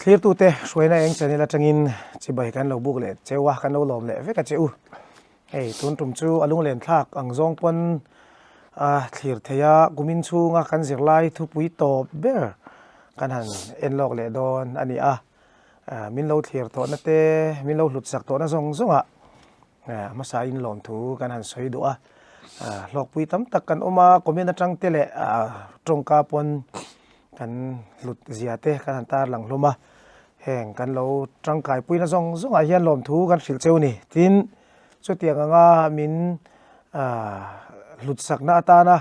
Thlirtute hruaina eng channel atangin chibai kan lo buk leh cheu a, kan lo lawm leh vek a che u. Hei tun tum chu a lunglen thlak ang zawng pawn a thlir thei a, kumin chhunga kan zirlai thupui tawp ber kan han en lawk leh dawn a ni a. Min lo thlir tawhna te, min lo hlut sak tawhna zawng zawngah hmasa in lawmthu kan han sawi duh a. Hlawkpui tam tak kan awm a, comment atang te leh tawngka pawn kan hlut zia te kan han tar lang hlawm a. Heng kan lo tangkai puina zawng zawngah hian lawmthu kan hrilh cheu ni. Tin, chutiang anga min hlut sakna atana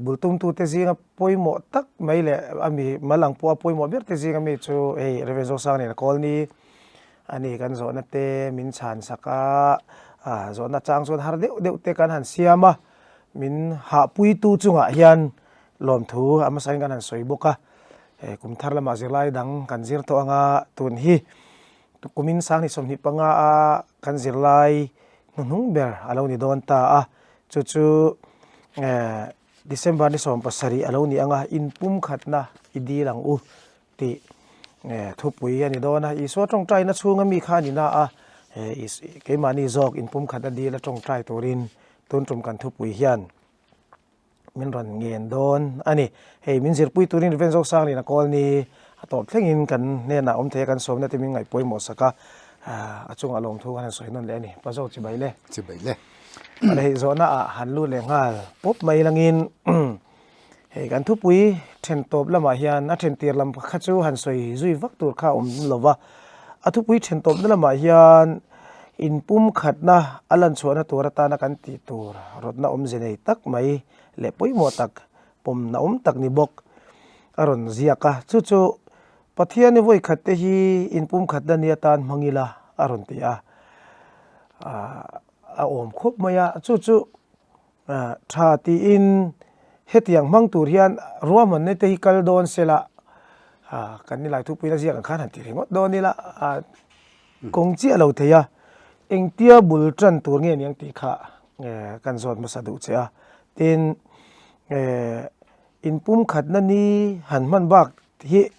bul tumtute zinga pawimawh tak mai leh a mi mal ang pawha pawimawh ber te zinga mi chu hei Rev. Zosang nen a kawl ni a ni. Kan zawhna te min chhan sak a, zawhna chang chuan har deuh deuh te kan han siam a, min hahpuitu chungah hian lawmthu a hmasain kan han sawi bawk a. Kum thar lamah zirlai dang kan zir tawh anga tun hi kumin sanghnih 25 a kan zirlai hnuhnung ber a lo ni dawn ta a. Chu chu December ni 17 a lo ni anga inpumkhatna i dil ang u tih thupui a ni dawn a. Isua tawngtaina chhunga mi kha a ni na a, keimahni zawk inpumkhatna dil a tawngtai turin tun tum kan thupui hian min rawn ngen dawn a ni. Hei min zirpui turin Rev. Zosanglina kawl ni a tawp thlengin kan hnenah awm thei a, kan sawmna te min ngaih pawimawh sak a, a chungah lawmthu kan han sawi nawn leh a ni. Pa Zo chibai le. Chibai le. Hei zawhna ah han lut leh nghal pawp mai langin hei kan thupui then tawp lamah hian a then tir lam kha chu han sawi zui vak tur kha a awm lo va, a thupui then tawpna lamah hian inpumkhatna a lan chhuahna tur atana kan tih tur rawtna awmze nei tak mai leh pawimawh tak pawmna awm tak ni bawk a rawn ziak a, chu chu Pathian i vawikhat te hi inpumkhatna ni atan hmang ila a rawn ti a, a awm khawp mai a, chu chu Tha tiin hetiang hmang tur hian ruahmanna te hi kal dawn sela kan nilai thupuina ziak ang khan han ti ringawt dawn ila kawng chiah lo thei a, engtia bul tan tur nge niang tih kha kan zawt hmasa duh che a. Tin, inpumkhatna ni han hman bak hi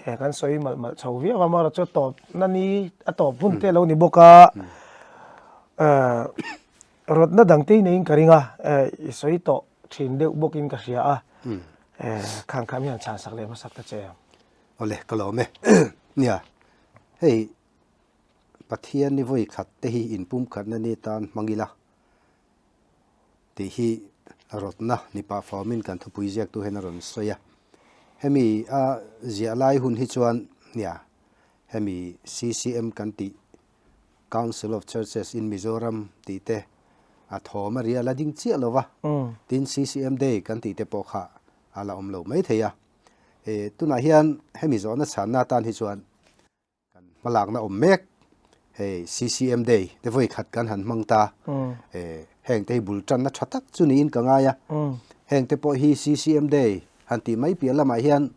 kan sawi malh malh chho viau a, amaherawhchu tawpna ni a tawp hun te a lo ni bawk a. Rawtna dang te neiin ka ring a, i sawi tawh thin deuh bawkin ka hria a, khang kha mi han chhan sak leh hmasak ta che em? Awle, ka lawm e. Nia, hei Pathian ni vawi khat te hi inpumkhatna ni tan hmang ila tih hi rawtna ni pah fawmin kan thupui ziaktu hian a rawn sawi a. Hemi a ziah lai hun hi chuan nia, hemi CCM kan tih Council of Churches in Mizoram tih te a thawm a ri a la ding chiah lo va, tin CCM Day kan tih te pawh kha a la awm lo mai thei a. E, tunah hian hemi zawhna chhanna atan hi chuan kan hmalakna awm mek hei CCM Day te vawi khat kan han hmang ta, e, heng te hi bul tanna tha tak chu niin ka ngai a. Heng te pawh hi CCM Day han tih mai piah lamah hian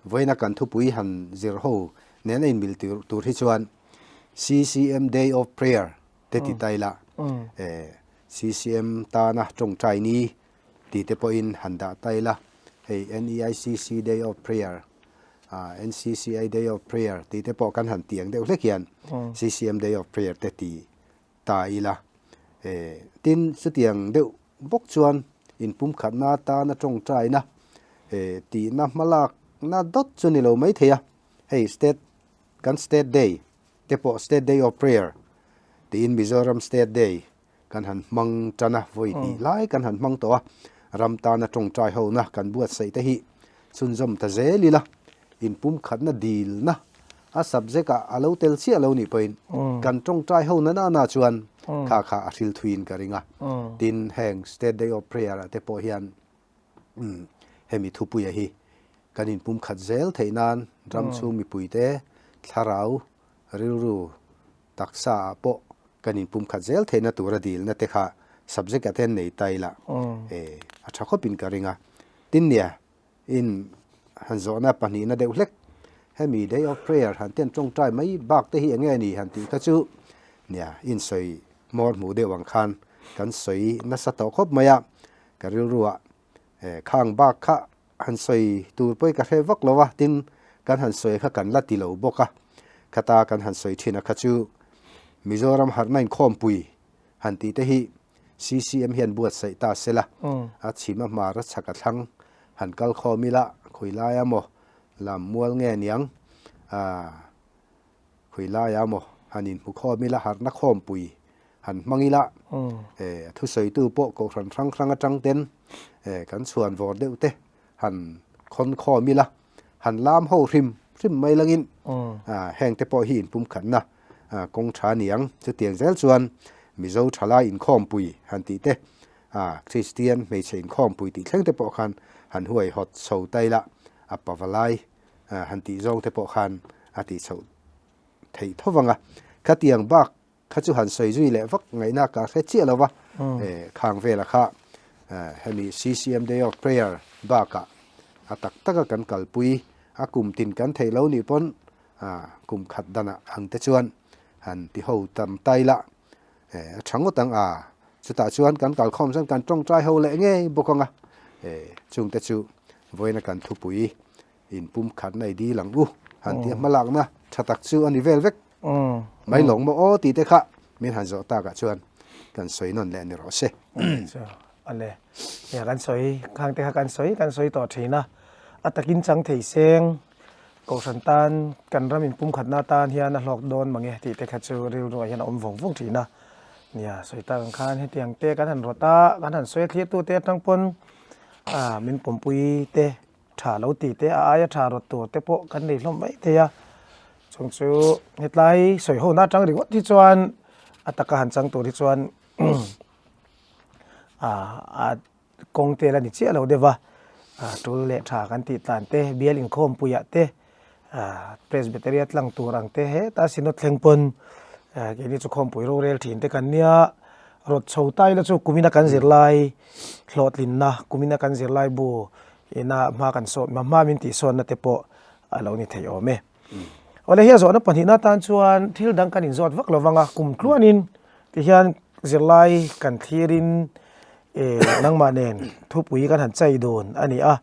Vawiina kan thupui han zir ho nen a inmil tur hi chuan CCM Day of Prayer te ti ta ila, CCM tana tawngtai ni ti te pawhin han dah ta ila, hei NEICC Day of Prayer, NCCI Day of Prayer ti te pawh kan han ti ang deuh hlek hian CCM Day of Prayer te ti ta ila. Tin, chutiang deuh bawk chuan inpumkhatna atana tawngtaina tihna hmalakna dawt chu ni lo mai thei a. Hei state kan state day te pawh state day of prayer tiin Mizoram state day kan han hmang tan a, vawi hnih lai kan han hmang tawh a. Ram tana tawngtai hona kan buatsaih te hi chhunzawm ta zel ila. Inpumkhatna dilna a subject ah a lo tel chiah lo nih pawhin kan tawngtai ho na nana chuan kha kha a hril thuiin ka ring a. Tin, heng State Day of Prayer ah te pawh hian hemi thupuia hi kan inpumkhat zel theih nan ram chhung mipuite thlarau rilru taksa ah pawh kan inpumkhat zel theihna tura dilna te kha subject ah te an nei ta ila a tha khawpin ka ring a. Tin nia, In han zawhna pahnihna deuh hlek, hemi day of prayer han ten tawngtai mai bak te hi enge ni han tih kha chu nia in sawi hmawr hmuh deuh ang khan kan sawi nasa tawh khawp mai a, ka rilruah khang bak kha han sawi tur pawh hi ka hre vak lo a, tin kan han sawi kha kan la ti lo bawk a, khata kan han sawi thin a kha chu Mizoram harhna inkhawmpui han tih te hi CCM hian buatsaih ta sela, a chhim a hmar a chhak a thlang han kal khawm ila khawi laia maw lam mual nge niang aah khawi laia maw han inhmu khawm ila harhna khawmpui han hmang ila eh a thusawitu pawh kohhran hrang hrang atang ten eh kan chhuan vawr deuh te han khawn khawm ila han lam ho hrim hrim mai langin ah heng te pawh hi inpumkhatna ah kawng tha niang chutiang zel chuan Mizo thalai inkhawmpui han tih te ah Kristian hmeichhe inkhawmpui tih thleng te pawh khan han huaihawt chho ta ila a pavalai ah han tih zawng te pawh khan a tih chhoh theih tho vang a khatiang bak Kha chu han sawi zui leh vak ngaihna ka hre chiah lo va, khang vela kha hemi CCM Day of Prayer bakah a tak taka kan kalpui a kum tin kan theih lo nih pawn kum khat danah ang te chuan han ti ho tam ta ila a tha ngawt ang a, chutah chuan kan kalkhawm chuan kan tawngtai ho leh ngei bawk ang a, chungte chu vawiina kan thupui In pumkhatna i dil ang u, han tia hmalakna tha tak chu a ni vel vek. Mai lawng maw aw tih te kha min han zawh takah chuan kan sawi nawn leh ni rawh se. Chu ale, nia kan sawi khang te kha kan sawi kan sawi tawh thin a, a takin chang thei seng Kohhran tan kan ram in pumkhatna tan hian a hlawk dawn mange tih te kha chu rilruah hian a awm vawng vawng thin a. Nia sawi tak ang khan hetiang te kan han rawt a, kan han sawi a thlirtu te atang pawn min pawmpui te Tha lo tih te a aia tha rawt tur te pawh kan nei hlawm mai thei a, chung chu hetlai sawi ho na atang ringawt hi chuan a taka han chang tur hi chuan ah kawng tel a ni chiah lo deuh va, tul leh tha kan tih tlan te bial inkhawmpuiah te Presbytery a tlang tur ang te heta Synod thleng pawn keini chu khawmpui rorel thin te kan nia, rawt chho ta ila chu kumina kan zirlai hlawhtlinna kumina kan zirlai bu ina hma kan sawn hma min tih sawnna te pawh a lo ni thei awm e. Awle hei a zawhna pahnihna atan chuan thil dang kan inzawt vak lo vang a, kum tluanin tihian zirlai kan thlirin nangmah nen thupui kan han chai dun a ni a,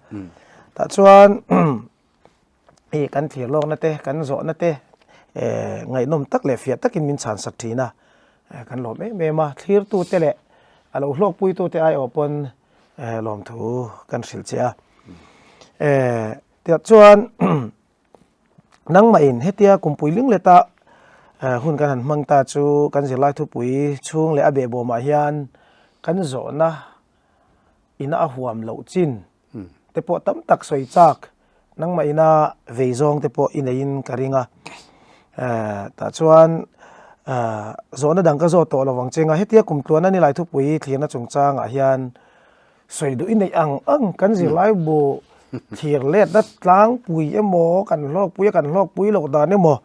tah chuan. Hei kan thlir lawkna te, kan zawhna te ngaihnawm tak leh fiah takin min chhan sak thin a, kan lawm em em a, thlirtute leh a lo hlawkpuitute aiawh pawn lawmthu kan hrilh che a. Tiah chuan nangmahin hetia kumpui ling leta hun kan han hmang ta chu kan zirlai thupui chhung leh a behbawmah hian kan zawhna ina a huam loh chin te pawh tam tak sawi chak nangmah ina vei zawng te pawh i neiin ka ring a tah chuan zawhna dang ka zawt tawh lo vang cheng a hetia kum tluan a ni lai thupui thlirna chungchangah hian sawi duh i neih ang ang kan zirlai bu thlir letna tlangpui emaw kan hlawkpui a kan hlawkpui loh dan emaw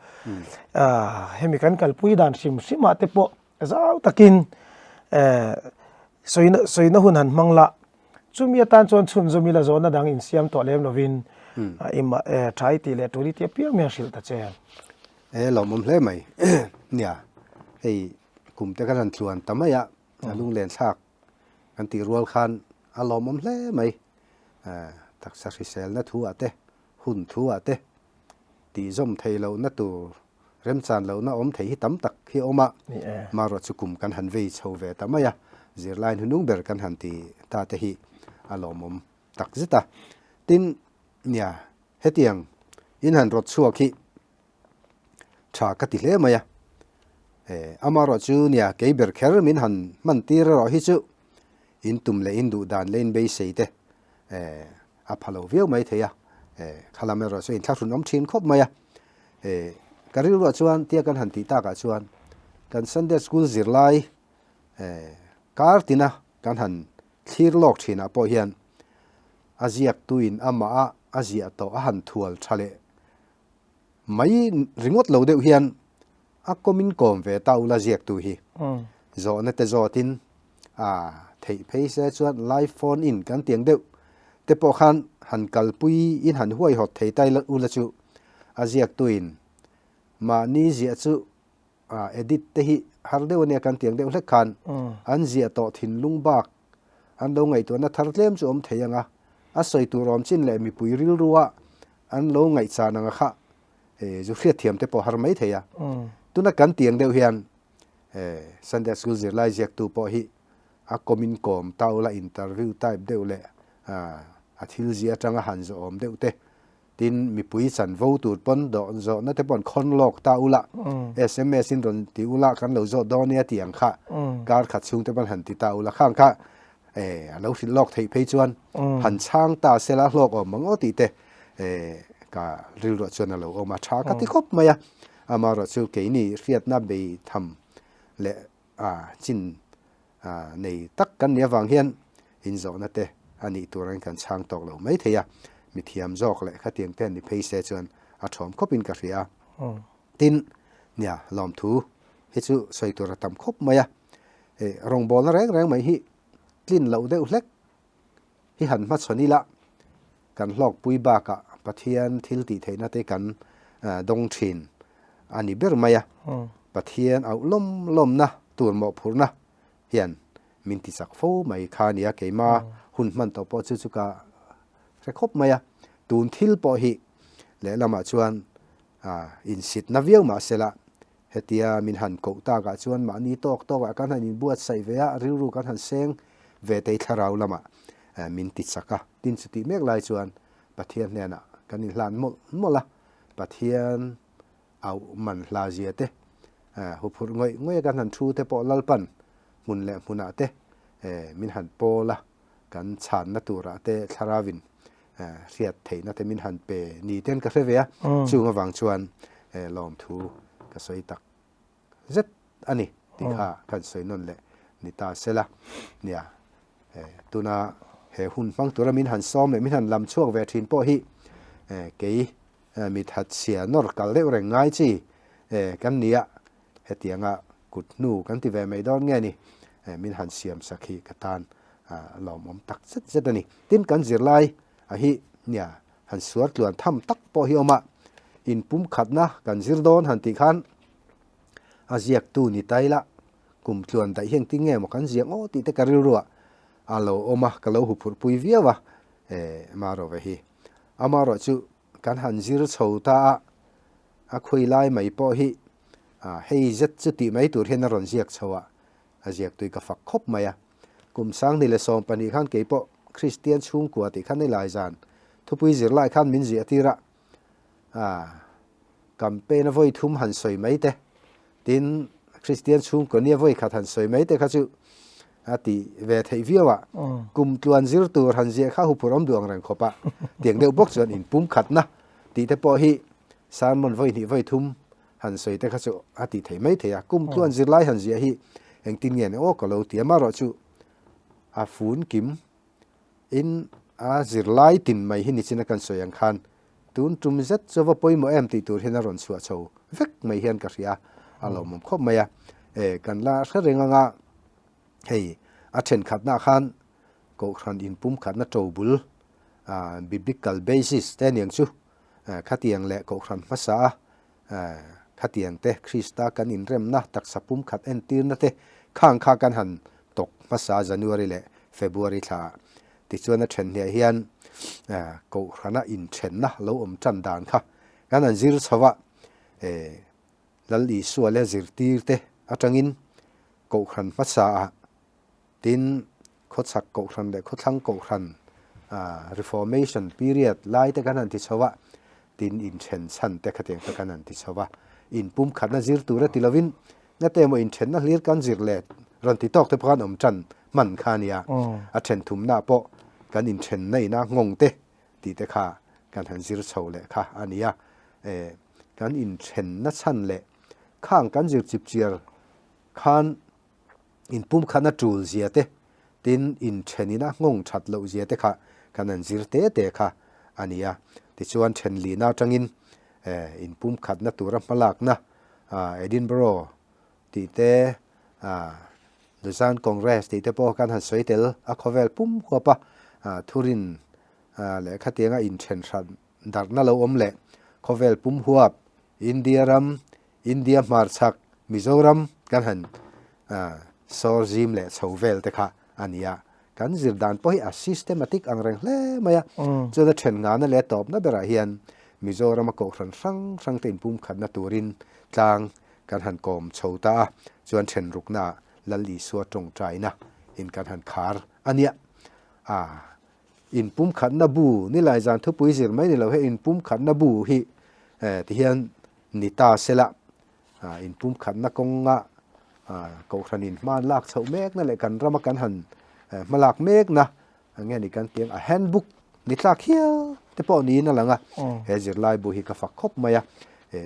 hemi kan kalpui dan hrim hrim ah te pawh zau takin sawina sawina hun han hmang lah chumi atan chuan chhunzawm ila zawhna dang insiam tawh lem lovin ima tha i tih leh tul i tih apiang mai a hrilh ta che. E lawmawm hle mai nia hei kum te kan han tluan ta mai a a lunglen thlak kan tih rual khan a lawmawm hle mai taksa hriselna thu ah te hun thu ah te tihzawm thei lohna tur Remchan lohna awm thei hi tam tak hi a awm a, marawh chu kum kan han vei chho ve ta mai a, zirlai hnunung ber kan han ti ta te hi a lawmawm tak zet a. Tin, nia, hetiang in han rawt chhuak hi tha ka ti hle mai a, amarawh chu nia kei ber kher min han hman tir erawh hi chu in tum leh in duh dan leh in beisei te a pha lo viau mai thei a, khalam erawh chu inthlahrun awm thin khawp mai a. Ka rilruah chuan tia kan han tih takah chuan kan Sunday School zirlai kar tina kan han thlir lawk thinah pawh hian a ziaktuin amah a ziah tawh a han thual tha leh mai ringawt lo deuh hian a kawmin kawm ve ta ula ziaktu hi zawhna te zawtin a theih phei se chuan live phone in kan tiang deuh te pawh khan han kalpui in han huaihawt thei ta ula chu a ziaktuin mahni ziah chu edit te hi har deuh ania kan tiang deuh hlek khan an ziah tawh thinlung bak an lo ngaihtuahna thar tlem chu awm thei ang a, a sawi tur awm chin leh mipui rilrua. an lo ngaihchan anga kha zu hriatthiam te pawh har mai thei a. Tuna kan tiang deuh hian Sunday School zirlai ziaktu pawh hi a kawmin kawm ta ula interview type deuh leh a thil zia atanga han zawhawm deuh te Tin, mipui chanvo tur pawn zawhna te pawh an khawn lawk ta ula, sms in rawn ti ula kan lo zawh dawn nia tih ang kha kar khat chhung te pawn han ti ta ula, khang kha a lo hrilh lawk theih phei chuan han chhang ta sela hlawk awm ang aw tih te ka rilruah chuan a lo awm a, tha ka ti khawp mai a, amaherawhchu keini hriatna bei tham leh a chin nei tak kan nih avang hian inzawhna te a nih turin kan chhang tawk lo mai thei a, mithiam zawk leh khatiang te ni phei se chuan a thawm khawpin ka hria a. Tin, nia lawmthu hi chu sawi tur a tam khawp mai a, rawngbawlna reng reng mai hi tlin loh deuh hlek hi han hmachhawn ila, kan hlawkpui bakah Pathian thil tih theihna te kan dawng thin a ni ber mai a. Pathian auh lawm lawmna tur mawhphurhna hian min ti chak fo mai kha a nia, keima hun hman tawh pawh chu chu ka hre khawp mai a. Tun thil pawh hi lehlamah chuan insitna viau mah sela Hetia min han koh takah chuan mahni tawk tawkah kan han inbuatsaih ve a, rilru kan han seng ve tei thlarau lamah min ti chak a. Tin chutih mek lai chuan Pathian hnenah kan inhlan mawlh mawlh a, Pathian auh man hla zia te, huphurh ngawih ngawih a kan han thu te pawh Lalpan hmun leh hmunah te min han pawl a, kan chhanna turah te thlarauin hriat theihna te min han pe ni ten ka hre ve a, chung avang chuan lawmthu ka sawi tak zet a ni tih kha kan sawi nawn leh ni ta sela. Nia, tuna he hun hmang tura min han sawm leh min han lam chhuak ve thin pawh hi kei mithat chhia nawr kal deuh reng ngai chi kan ni a, Hetianga kut hnu kan ti ve mai dawn nge ni? Min han siam sak hi ka tan lawmawm tak zet zet a ni. Tin, kan zirlai a hi nia han suar tluan tham tak pawh hi awm a, inpumkhatna kan zir dawn han tih khan a ziaktu ni ta ila kum tluan daih hi engtin nge maw kan ziak aw tih te ka rilruah a lo awm a, ka lo huphurhpui viau a, Marawve hi. Amaherawhchu kan han zir chho ta a, A khawi lai mai pawh hi hei zet chu tih mai tur hian a rawn ziak chho a, a ziak tui ka fak khawp mai a. Kum 2012 khan kei pawh Kristian chhungkua tih khan helai zan thupui zir lai khan min ziah tir a, campaign a vawi thum han sawi mai te, tin Kristian chhungkua nia vawi khat han sawi mai te kha chu a ti ve theih viau a. Kum tluan zir tur han ziah kha huphurh awm duh ang reng khawp a, tiang deuh bawk chuan inpumkhatna tih te pawh hi Sermon vawi hnih vawi thum han sawi te kha chu a tih theih mai thei a, kum tluan zirlai han ziah hi engtin nge ni aw ka lo ti a, amaherawhchu a fun kim in a zirlai tin mai hi nichin a kan sawi ang khan tun tum zet chu va pawimawh em tih tur hian a rawn chhuah chho vek mai hian ka hria a, a lawmawm khawp mai a, e kan la hre reng anga hei a thenkhatna khan Kohhran inpumkhatna ṭobul biblical basis te aniang chu Khatiang leh Kohhran hmasa a khatiang te Krista kan inremna taksa pumkhat entirna te khang kha kan han tawk hmasa January leh February thla ah. Tichuan a then hniah hian Kohhrana inthenna lo awm tan dan kha kan han zir chho a, Lal Isua leh zirtir te atangin Kohhran hmasa ah Tin, khawchhak kohhran leh khawthlang kohhran Reformation period lai te kan han ti chho a, tin inthen chhan te khatiang kha kan han ti chho a. Inpumkhatna zir tur a ti lovin ngate emaw inthenna hlir kan zir leh rawn ti tawk te pawh khan awm tan hman kha a nia. A then thumna pawh kan inthenna ina nghawng te tih te kha kan han zir chho leh kha a nia. Kan inthenna chhan leh khang kan zir chipchiar khan Inpumkhatna tul zia te, tin inthenina nghawng that loh zia te kha kan han zir te te kha a ni a. Tichuan thenlihna atangin inpumkhatna tura hmalakna Edinburgh tih te, Lausanne Congress tih te pawh kan han sawi tel a khawvel pum huap a, thurin leh khatianga inthen hran darhna lo awm leh khawvel pum huap India ram India hmarchhak Mizoram kan han sawr zim leh chho vel te kha a ni a, kan zir dan pawh hi a systematic ang reng hle mai a, chuan a then ngana leh tawpna berah hian Mizorama kohhran hrang hrangte inpumkhatna turin tlang kan han kawm chho ta a, chuan thenruknaah Lal Isua tawngtaina in kan han khar a nia. A inpumkhatna bu nilai zan thupui zir mai ni lo he inpumkhatna bu hi tihian ni ta sela inpumkhatna kawnga kohhranin hman lak chhoh mekna leh kan rama kan han hmalak mekna nge ni kan tiang a handbook ni tlak hial te pawh niin a lang a, he zirlai bu hi ka fak khawp mai a,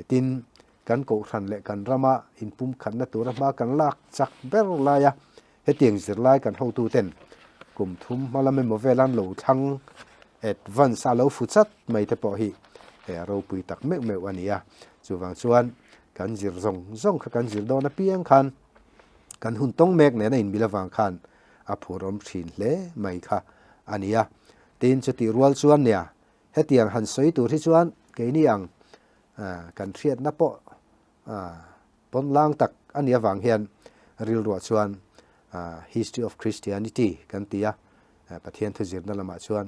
tin kan kohhran leh kan rama inpumkhatna tura hma kan lak chak ber lai a, hetiang zirlai kan hotu ten kum thum hma lam emaw vel an lo thlang advance a lo fu chat mai te pawh hi a ropui tak meuh meuh a ni a, chuvang chuan kan zir zawng zawng kha kan zir dawn apiang khan kan hun tawng mek nen a inmil avang khan a phurawm thin hle mai kha a ni a. Tin, chutih rual chuan nia, hetiang han sawi tur hi chuan keini ang kan hriatna pawh pawnlang tak a nih avang hian rilruah chuan History of Christianity kan ti a, Pathian thuzirna lamah chuan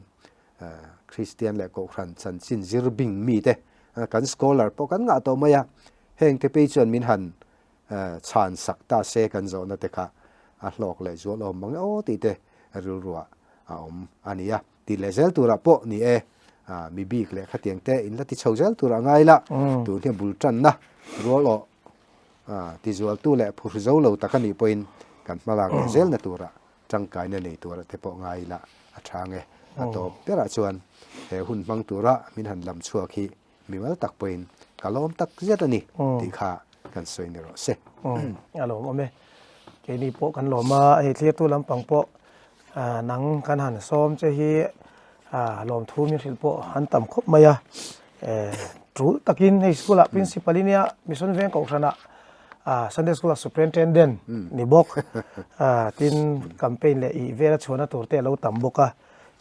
Kristian leh Kohhran chanchin zir bing mite kan scholar pawh kan ngah tawh mai a, hengte phei chuan min han chhan sak ta se kan zawhna te kha a hlawk leh zual awm mang e aw tih te rilruah a awm a ni a. Tih leh zel turah pawh ni e, mi bik leh khatiang te in la ti chho zel turah ngai la, tun hi bul tanna rual awh tizualtu leh phur zo lo tak a nih pawhin kan hmalak leh zelna turah tangkaina nei turah te pawh ngai ila a tha nge. A tawp berah chuan he hun hmang tura min han lam chhuak hi Mimal tak pawhin ka lawm tak zet a ni tih kha kan sawi ni rawh se. A lawm awm e. Keini pawh kan lawm a, hei thlirtu lampang pawh nang kan han sawm che hi lawmthu min hrilh pawh an tam khawp mai a. Tul takin hei school ah principal i nia Mission Veng Kohhranah Sunday school ah superintendent ni bawk. Tin campaign leh ih vel a chhuahna tur te a lo tam bawk a,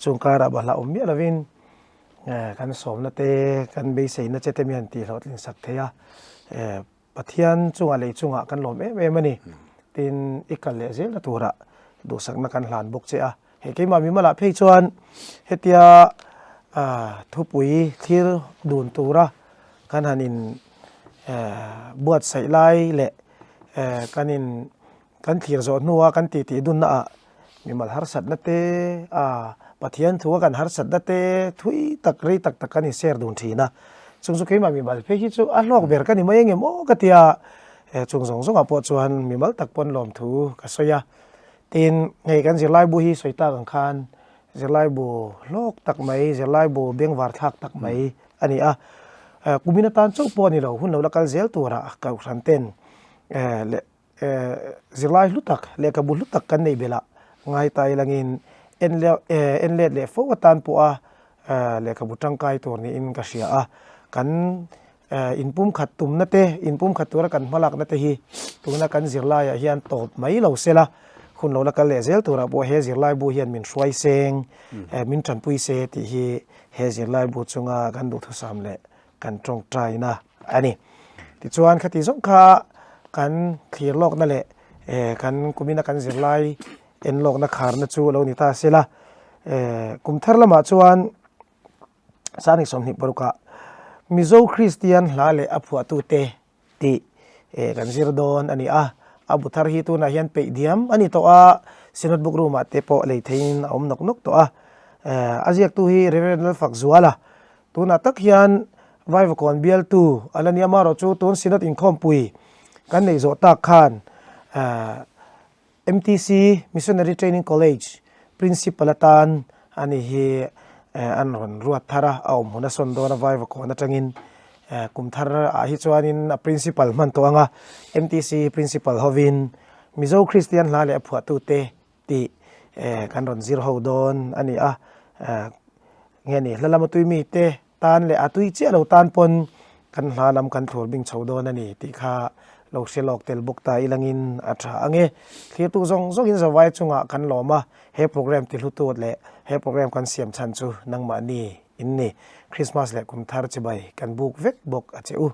chung karah bahlah awm miah lovin Kan sawmna te, kan beiseina che te mi han tih hlawhtlin sak thei a, Pathian chungah lei chungah kan lawm em em a ni. Tin, i kal leh zelna turah duhsakna kan hlan bawk che a. Hei keimah mimalah phei chuan hetia thupui thlir dun tura kan han in buatsaih lai leh kan in Kan thlir zawh hnua kan titi dunnaah mimal harsatna te, a Pathian thua kan harsatna te thui tak rei tak tak kan inshare dun thin a. Chung chu keimah mimal phei hi chu a hlawk ber ka ni mai engem aw ka ti a, chung zawng zawngah pawh chuan mimal tak pawn lawmthu ka sawi a. Tin, hei kan zirlaibu hi sawi tak ang khan zirlaibu hlawk tak mai, zirlaibu bengvar thlak tak mai a ni a. Kumin atan chauh pawh a ni lo, hun lo la kal zel turah kohhran ten leh Zirlai hlu tak, lehkhabu hlu tak kan neih belh a, ngai ta ilangin en en let leh fo atan pawha lehkhabu tangkai tur niin ka hria a. Kan inpumkhat tumna te, inpumkhat tura kan hmalakna te hi tuna kan zirlaiah hian tawp mai lo se la, hun lo la kal leh zel turah pawh he zirlai bu hian min hruai seng, min tanpui se tih hi he zirlai bu chunga kan duhthusam leh kan tawngtaina a ni. Tichuan khati zawng kha kan thlir lawkna leh kan kumina kan zirlai en lawkna kharna chu lo ni ta se la. Kum thar lamah chuan Sani 26ah Mizo Kristian hla leh a phuahtute tih kan zir dawn a ni a. A bu thar hi tunah hian peih diam a ni tawh a, Synod Book Room ah te pawh lei theiin a awm nawk nawk tawh a. A ziaktu hi Rev. Lalfakzuala Tunah tak hian Vaivakawn bialtu a la nia amaherawh chu tun Synod inkhawmpui kan neih zawh tak khan MTC, Missionary Training College, Principal atan a ni hi an rawn ruat thar a, a awm hun a sawn dawn a Vaivakawn atangin kum thar ah hi chuanin a Principal hman tawh ang a, MTC Principal hovin Mizo Kristian hla leh a phuahtute tih kan rawn zir ho dawn a ni a, nge ni hla lama tui mite tan leh a tui chiah lo tan pawn kan hla lam kan thlur bing chho dawn a ni tih kha lo hre lawk tel bawk ta ilangin a tha ang e. Thlirtu zawng zawngin zavai chungah kan lawm a, he program ti hlutut leh he program kan siam chhan chu nangmahni in ni. Christmas leh kum thar chibai kan buk vek bawk a che u.